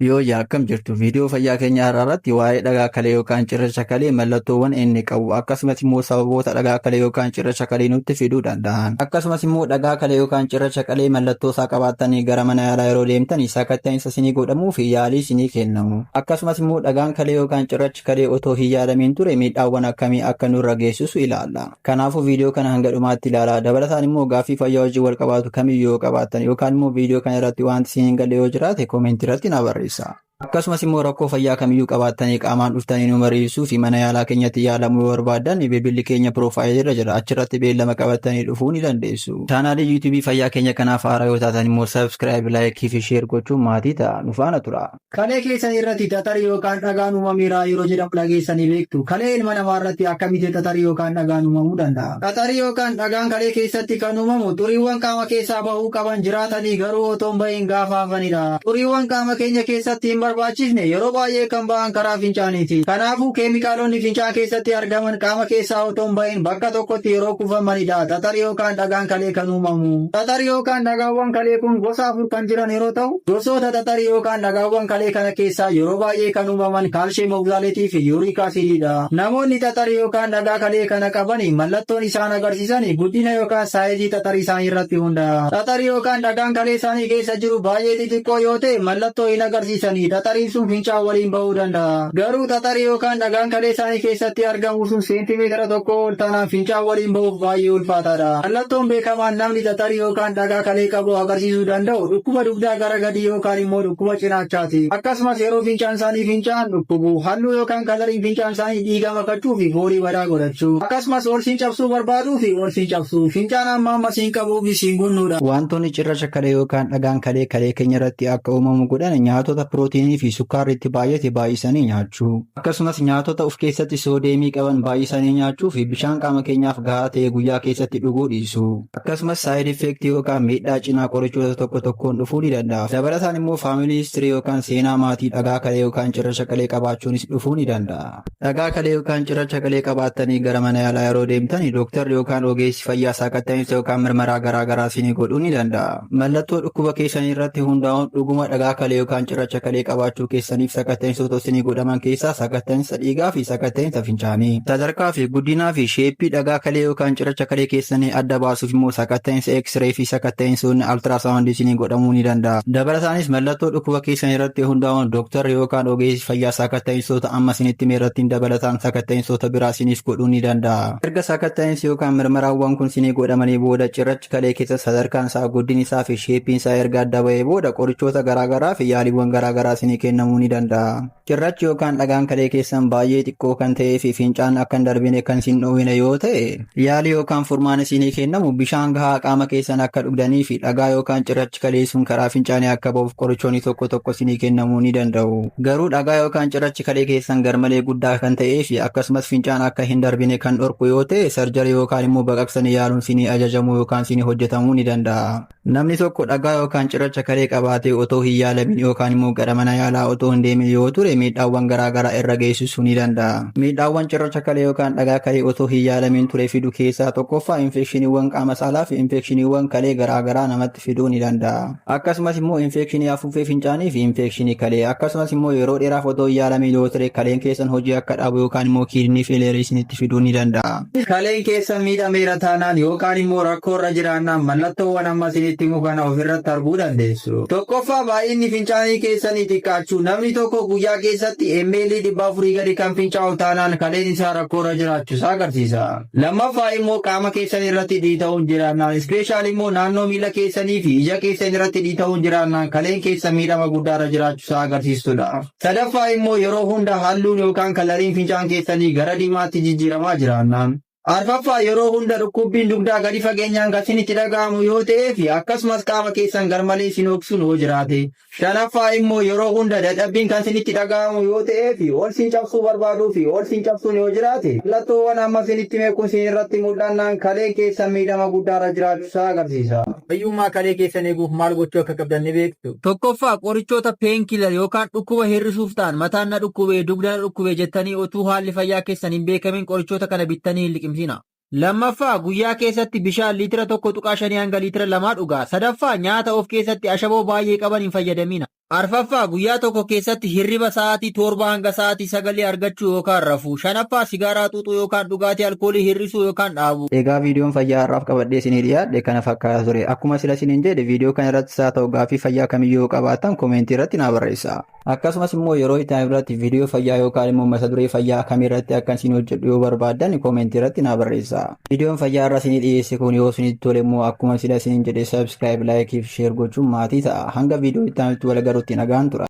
Yooyyaa, akkam jirtu? Viidiyoo fayyaa keenya har'aa irratti waa'ee dhagaa kalee yookaan cirracha kalee, mallattoowwan inni qabu, akkasumas immoo sababoota dhagaa kalee yookaan cirracha kalee nutti fiduu danda'an, akkasumas immoo dhagaa kalee yookaan cirracha kalee mallattoo isaa qabaattanii gara mana yaalaa yeroo deemtan sakatta'insa isinii godhamuu fi yaalii isinii kennamu, akkasumas immoo dhagaan kalee yookaan cirrachi kalee otoo hin yaalamiin ture miidhaawwan akkamii akka nurra geessisu ilaalla. Kanaafuu viidiyoo kana hanga dhumaatti ilaalaa. Dabalataan immoo gaaffii fayyaa wajjin wal qabaatu kamiyyuu yoo qabaattan yookaan immoo viidiyoo kana irratti wanti isin hin galle yoo jiraate koomentii irratti na barreessaa. Akkasumas immoo rakkoo fayyaa kamiyyuu qabaattanii qaamaan dhuftanii nu mariisuu fi mana yaalaa keenyatti yaalamuu yoo barbaaddan bilbilli keenya piroofaayilii irra jira. Achirratti beellama qabattanii dhufuu ni dandeessu. Chaanaalii yuutuubii fayyaa keenya kanaaf haaraa yoo taatan immoo subscribe, like fi share gochuun maatii ta'a. Nu faana tura. Kalee keessan irratti xaxarii yookaan dhagaan uumameera yeroo jedhamu dhageessanii beektu. Kalee ilma namaa irratti akkamitti xaxarii yookaan dhagaan uumamuu danda'a? Xaxarii yookaan dhagaan kalee keessatti kan uumamu xuriiwwan qaama keessaa bahuu qaban jiraatanii garuu otoo hin bahin gaafa hafanidha. Xuriiwwan qaama keenya keessatti hin barbaachisne yeroo baay'ee kan ba'an karaa fincaaniiti. Kanaafuu keemikaalonni fincaan keessatti argaman qaama keessaa otoo hin bahin bakka tokkotti yeroo kuufamanidha xaxarii yookaan dhagaan kalee kan uumamu. Xaxarii yookaan dhagaawwan kalee kun gosa afur kan jiran yeroo ta'u, gosoota xaxarii yookaan dhagaawwan kalee kana keessaa yeroo baay'ee kan uumaman calcium oxalate fi uric acidiidha. Namoonni xaxarii yookaan dhagaa kalee kana qaban mallattoon isaan agarsiisan guddina yookaan saayizii xaxarii isaanii irratti hundaa'a. Xaxarii yookaan dhagaan kalee isaanii keessa jiru baay'ee xixiqqoo yoo ta'e mallattoo hin agarsiisanii, xaxariin sun fincaan waliin bahuu danda'a. Garuu xaxarii yookaan dhagaan kalee isaanii keessatti argamu sun seentimeetira 1 ol taanaan fincaan waliin bahuuf baay'ee ulfaataadha. Mallattoon beekamaan namni xaxarii yookaan dhagaa kalee qabu agarsiisuu danda'u dhukkuba dugdaa gara gadii yookaan immoo dhukkuba cinaachaati. Akkasumas yeroo fincaan isaanii fincaan dhukkubu, halluu yookaan kalariin fincaan isaanii dhiiga makachuu fi foolii badaa godhachuu. Akkasumas ol siin cabsuu barbaaduu fi ol siin cabsuu. Fincaan amma amma siin qabuu fi siin gunnuudha. Wantoonni cirracha kalee yookaan dhagaan kalee kalee keenya irratti akka uumamu godhan nyaatota pirootiinii fi sukkaarri itti baay'ate baay'isanii nyaachuu. Akkasumas nyaatota of keessatti soodeemii qaban baay'isanii nyaachuu fi bishaan qaama keenyaaf gahaa ta'e guyyaa keessatti dhuguu dhiisuu. Akkasumas side effect yookaan miidhaa cinaa qorichoota tokko tokkoon dhufuu ni danda'a. Dabalataan immoo family history yookaan seenaa maatii dhagaa kalee yookaan cirracha kalee qabaachuunis dhufuu ni danda'a. Dhagaa kalee yookaan cirracha kalee qabaattanii gara mana yaalaa yeroo deemtan dooktarri yookaan ogeessi fayyaa sakatta'insa yookaan mirmaraa garaa garaa isinii godhuu ni danda'a. Mallattoo dhukkuba keessanii irratti hundaa'uun dhuguma dhagaa kalee yookaan cirracha kalee qabaachuu keessaniif sakatta'insoota isinii godhaman keessaa sakatta'insa dhiigaa fi sakatta'insa fincaanii. Sadarkaa fi guddinaa fi shape dhagaa kalee yookaan cirracha kalee keessanii adda baasuuf immoo sakatta'insa X-ray fi sakatta'insoonni ultrasound isinii godhamuu ni danda'a. Dabalataanis mallattoo dhukkuba keessanii irratti hundaa'uun dooktarri yookaan ogeessi fayyaa sakatta'insoota amma isinitti hime irratti dabalataan sakatta'insoota biraa isiniif godhuu ni danda'a. Erga sakatta'insi yookaan mirmaraawwan kun isinii godhamanii booda, cirrachi kalee keessa sadarkaan isaa, guddinni isaa fi shapeiin isaa erga adda ba'ee booda, qorichoota garaagaraa fi yaaliiwwan garaagaraa isinii kennamuu ni danda'a. Cirrachi yookaan dhagaan kalee keessan baay'ee xiqqoo kan ta'ee fi fincaan akka hin darbine kan isin dhoowwine yoo ta'e, yaalii yookaan furmaan isinii kennamu bishaan gahaa qaama keessan akka dhugdanii fi dhagaa yookaan cirrachi kalee sun karaa fincaanii akka ba'uuf qorichoonni tokko tokko isinii kennamuu ni danda'u. Garuu dhagaa yookaan cirrachi kalee keessan garmalee guddaa kan ta'ee fi akkasumas fincaan akka hin darbine kan dhorku yoo ta'e, surgery yookaan immoo baqaqsanii yaaluun isinii ajajamuu yookaan isinii hojjetamuu ni danda'a. Namni tokko dhagaa yookaan cirracha kalee qabaatee otoo hin yaalamin yookaan immoo gara mana yaalaa otoo hin deemin yoo ture miidhaawwan garaagaraa irra geessisuu ni danda'a. Miidhaawwan cirracha kalee yookaan dhagaa kalee otoo hin yaalamin ture fidu keessaa tokkoffaa infekshiniiwwan qaama saalaa fi infekshiniiwwan kalee garaagaraa namatti fiduu ni danda'a. Akkasumas immoo infekshinii afuuffee fincaanii fi infekshinii kalee, akkasumas immoo yeroo dheeraaf otoo hin yaalamin yoo ture kaleen keessan hojii akka dhaabu yookaan immoo kidney failure isinitti fiduu ni danda'a. Kaleen keessan miidhameera taanaan yookaan immoo rakkoo irra jiraannaan mallattoowwan amma isinitti himu kana ofirratti arguu dandeessu. Tokkoffaa, baay'inni fincaanii keessanii xiqqaachuu. Namni tokko guyyaa keessatti ml 400 gadi kan fincaa'u taanaan kaleen isaa rakkoo irra jiraachuu isaa agarsiisa. Lammaffaa immoo qaama keessan irratti dhiita'uun jiraannaan, especially immoo naannoo miila keessanii fi ija keessan irratti dhiita'uun jiraannaan, kaleen keessan miidhama guddaa irra jiraachuu isaa agarsiistudha. Sadaffaa immoo yeroo hunda halluun yookaan kalariin fincaan keessanii gara diimaatti jijjiiramaa jiraannaan. Arfaffaa, yeroo hunda dhukkubbiin dugdaa gadi fageenyaan kan isinitti dhaga'amu yoo ta'ee fi akkasumas qaama keessan garmalee isin hoksuun yoo jiraate. Shanaffaa immoo yeroo hunda dadhabbiin kan isinitti dhaga'amu yoo ta'ee fi ol siin cabsuu barbaaduu fi ol siin cabsuun yoo jiraate, mallattoowwan amma isinitti hime kun isin irratti mul'annaan kaleen keessan miidhama guddaarra jiraachuu isaa agarsiisa. Fayyummaa kalee keessan eeguuf maal gochuu akka qabdan ni beektu. Tokkoffaa, qorichoota painkiller yookaan dhukkuba hir'isuuf ta'an, mataan na dhukkubee, dugda na dhukkubee jettanii otuu haalli fayyaa keessan hin beekamin qorichoota kana bittanii hin liqimsina. Lammaffaa, guyyaa keessatti bishaan liitira 1.5 hanga liitira 2 dhugaa. Sadaffaa, nyaata of keessatti ashaboo baay'ee qaban hin fayyadamina. Arfaffaa, guyyaa tokko keessatti hirriba sa'aatii 7 hanga sa'aatii 9 argachuu yookaan rafuu. Shanaffaa, sigaaraa xuuxuu yookaan dhugaatii alkoolii hir'isuu yookaan dhaabuu. Egaa viidiyoon fayyaa har'aaf qabadhee isinii dhiyaadhe kana fakkaata ture. Akkuma sila isiniin jedhe, viidiyoo kana irratti haa ta'u gaaffii fayyaa kamiyyuu yoo qabaattan koomentii irratti naa barreessaa. Akkasumas immoo yeroo itti aanu irratti viidiyoo fayyaa yookaan immoo mata duree fayyaa kamirratti akka isin hojjedhu yoo barbaaddan koomentii irratti naa barreessaa. Viidiyoon fayyaa har'a isinii dhiyeesse kun yoo isinitti tole immoo akkuma sila isiniin jedhe subscribe, like fi share gochuun maatii ta'a. Hanga viidiyoo itti aanutti wal agaruutti nagaan tura.